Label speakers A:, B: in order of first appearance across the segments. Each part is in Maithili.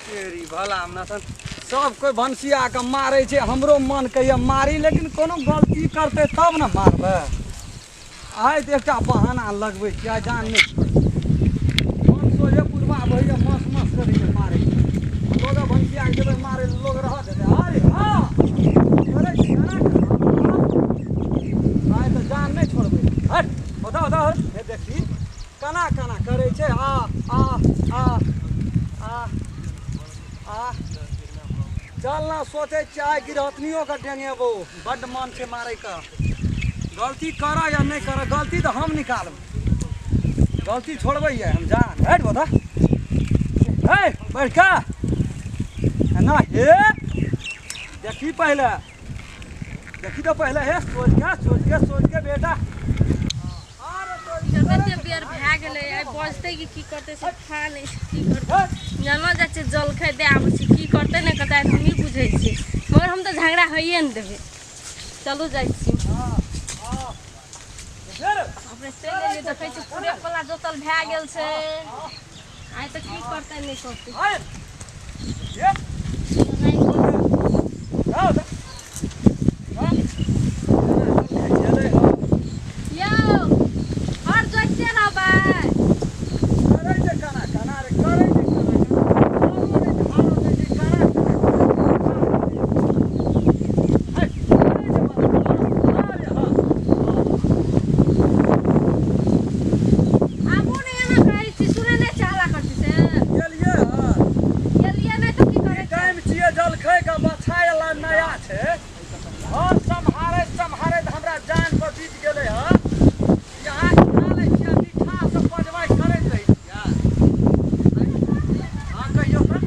A: तेरी भला हमरा सन सब कोइ भनसिया के मारै छै, हमरो मन कहैया मारी, लेकिन कोनो गलती करतै तब ने मारबै। आइ तऽ एकटा बहाना लगबै छियै, आइ जान नहि छोड़बै। मन सोझे पुरबा भैया मस मस करैया मारै। लोग भनसिया के जेबै मारै, लोग रहऽ देतै? अरे हँ करै छै केना के? आइ तऽ जान नहि छोड़बै। हट ओतऽ ओतऽ, हे देखी केना केना करै छै। आ आ आ आ आ चल ना, सोचै छियै आइ गिरहतनियोके डेंगेबो। बड्ड मन छै मारैके। गलती करऽ या नहि करऽ, गलती तऽ हम निकालबै, गलती छोड़बै ये हम जान। हट बता हे बढ़ कऽ ना, हे देखी पहिले, देखी तऽ पहिले। हे सोच के, सोच के, सोच के बेटा।
B: कते बेर भए गेलै, आइ बजतै कि की करतै से खा नहि छै। की करतै? जानो जाइ छै जलखै दए आबै छै, की करतै नहि करतै आइ हमही बुझै छियै, मगर हम तऽ झगड़ा होइए ने देबै। चलू जाइ छी अपने। चलि एलियै, देखै छी पूरे पला जोतल भए गेल छै। आइ तऽ की करतै नहि करतै। यौ हर जोतिते रहबै।
A: करै छै केना केना रे, करै छै केना केना, हारो नहि छै, हारो दै छै केना केना। हे, करै छै बराबर। हँ रे हँ।
B: आबो ने एना कहै छी, सुनै नहि चाहला करती से।
A: गेलियै हँ।
B: गेलियै नहि तऽ की
A: ई
B: करै छै?
A: टाइम छियै जलखै के, बछाय ला नया छै। घर सम्हारैत सम्हारैत हमरा जान पर बीत गेलै हँ। यहाँ खा लै छियै, मीठा से पजबै करैत रहै छियै। हँ, कहियौ तऽ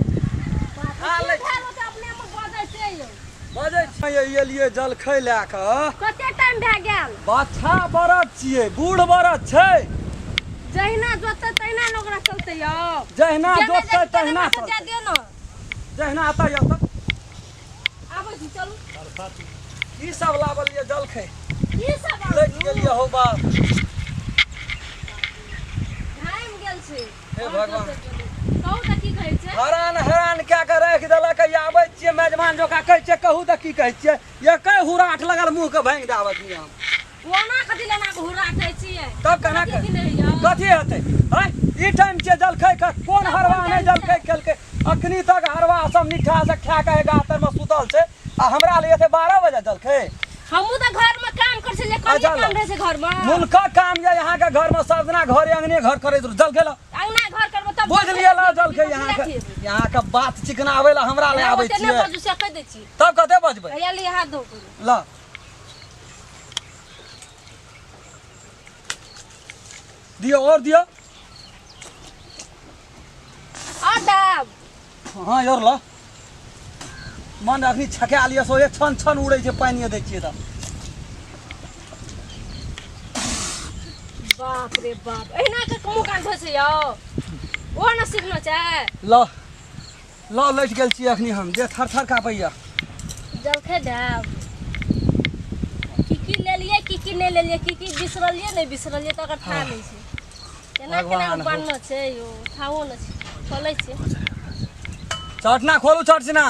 A: खा लै छी।
B: भेल तऽ अपने मे बजै छै यौ।
A: बजै छियै। एलियै जलखै लए कऽ।
B: कते टाइम भए गेल?
A: बाछा बरद छियै, बूढ़ बरद छै।
B: जहिना जोततै तहिना ने ओकरा चलतै यौ।
A: जहिना
B: जेना
A: जोततै
B: जाइ छै
A: तहिना
B: तेना जा
A: चलतै।
B: दियौ ने।
A: जहिना एतऽ यऽ तऽ
B: आबै छी, चलू।
A: की सब लाबलियै जलखै?
B: की सब
A: लटि गेलियै हौ बाप।
B: घामि गेल छै।
A: हे भगवान।
B: कहू तऽ की कहै छै?
A: हरान हरान कए कऽ राखि देलक। आबै छियै मेजबान जोका कहै छियै, कहू तऽ की कहै छियै? एकै हुराठ लगल, मुँहके भाङि देब अखनी हम।
B: ओना कथी लेना घुरा कहै छियै?
A: तब केना
B: कथी नहि यौ?
A: कथी हेतै? आँय, ई टाइम छियै जलखै के? कोन हरवा नहि जलखै केलकै अखनी तक? हरवा सब नीठा से खा के गातर में सुतल छै आ हमरा लिए एते 12 बजे जलखै।
B: हमहूँ तऽ घर में काम करै छलियै।
A: अच्छा,
B: कनिये काम रहै छै घर में?
A: मुल्कक काम ये यहाँ के घर में सब दिना घर अंगने घर करैत रहू। जलखै ला।
B: अंगना घर करबै तब
A: बुझ लिअ, ला जलखै। यहाँ के
B: कथी हेबै?
A: यहाँ के बात चिकनाबै ला हमरा ले आबै
B: ओते नहि
A: छियै।
B: बजू से कहि दै छी।
A: तब कते बजबै?
B: हैया लिअ, हाथ धो पहिले।
A: ला दियौ और दियौ।
B: और दाब।
A: हाँ और ला। मन अखनी छका लिअ, सो छन छन उड़ै छै, पानिए दै छियै तऽ।
B: बाप रे बाप, एहिना के मुँह कान धोइ छै यौ? ओ ने सीखना छै।
A: ल ल, लटि गेल छी अखनी हम, देह थर थर काँपैया।
B: जलखै देब। की की लेलियै, की की नहि लेलियै, की की बिसरलियै नहि बिसरलियै, तऽ ओकर था नहि छै। केना केना
A: भगवान हो।
B: बनलो छै यौ, थाहो नहि छै। खोलै छै।
A: चटना खोलू, चटना,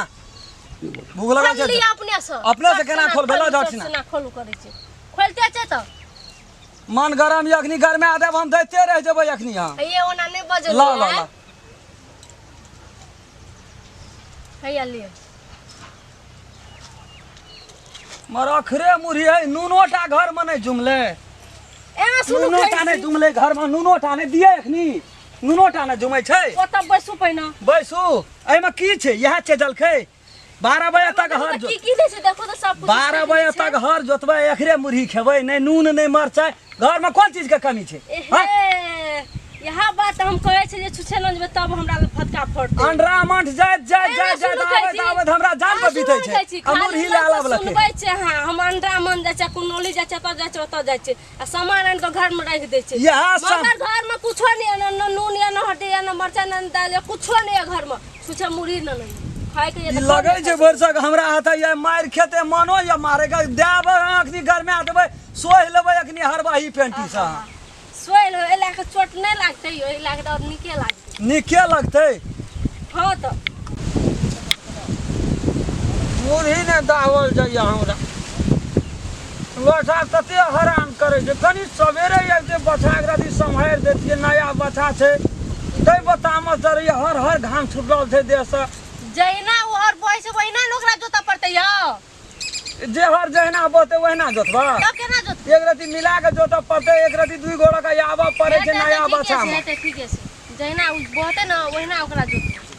A: भूख लगल छै।
B: खोललियै अपने से।
A: अपने से केना खोलबै? ल झट।
B: चटना खोलू करै छै, खोलते छै तऽ।
A: मन गरम ये अखनी, गरमे देब हम, दैते रहि जेबै अखनी हम।
B: हैया, ओना नहि बजल।
A: ल ल ल।
B: हैया लिअ।
A: मर अखरे मुरही है, नूनो टा घर में नहीं जुमले।
B: एना सुनू।
A: नूनो टा नहीं जुमले घर में, नूनो टा नहीं दिए। अखनी नूनो टा नहीं जुमै छै।
B: ओतऽ बैसू पहिने।
A: बैसू। एहिमे की छै? इएह छै जलखै? 12 बजे तक हर
B: की की दै छै देखो तऽ सब कुछ।
A: 12 बजे तक हर जोतबै, अखरे मुरही खेबै? नहि नून नहि मरचाइ, घरमे कोन चीजके कमी छै?
B: एहे, इएह बात हम कहै छै जे छुछे न जेबै तब हमरा फटका फटतै।
A: अंडरा मंठ जाइत जाइत जाइत जाइत आबैत आबैत हमरा जान पर बीतै छै आ मुरही लए आलब लखे।
B: सुनबै छै। हाँ, हम अंडरा मन जाइ छै, कुनौली जाइ छै, एतऽ जाइ छै, ओतऽ जाइ छै आ सामान आनि कऽ घरमे राखि दै छै।
A: इएह सब
B: मगर घरमे कुछो नहि यऽ, न नून यऽ, न हड्डी यऽ, न मरचाइ, न दालि यऽ, कुछो नहि यऽ घरमे। छुछे मुरही न नहि खायके यऽ
A: ई
B: तऽ
A: लगै छै भरिसक हमरा हाथ ये मारि खेते, मनो ये मारे के देब। अखनी गरमा देबै, सोहि लेबै अखनी हरबाही पेंटी से।
B: सोयल एहि लए कऽ चोट नहि लागतै यौ, एहि लए कऽ तऽ आओर नीके लागतै।
A: नीके लगतै।
B: हँ तऽ।
A: मुरही ने दावल जाइए हमरा। बछा तते हरान करै छै, कनि सवेरे आबिते बछाके रति सम्हारि दैतियै। नया बछा छै तै पर तामस चढ़ैए, हर हर घाम छुटल छै देहसँ।
B: जहिना ओ हर बहै छै ओहिना ने ओकरा जोतऽ पड़तै यौ।
A: जे हर जहिना बहतै ओहिना जोतबा?
B: तब केना जोतबै?
A: एक रति मिला के जोतऽ पड़तै, एक रति दुई गोड़ा के आबऽ पड़ै छै।
B: हेतै तऽ
A: नया
B: ठीके
A: बछा
B: छै।
A: मे
B: हेतै, ठीके छै। जहिना ओ बहतै ने ओहिना ओकरा जोतबै।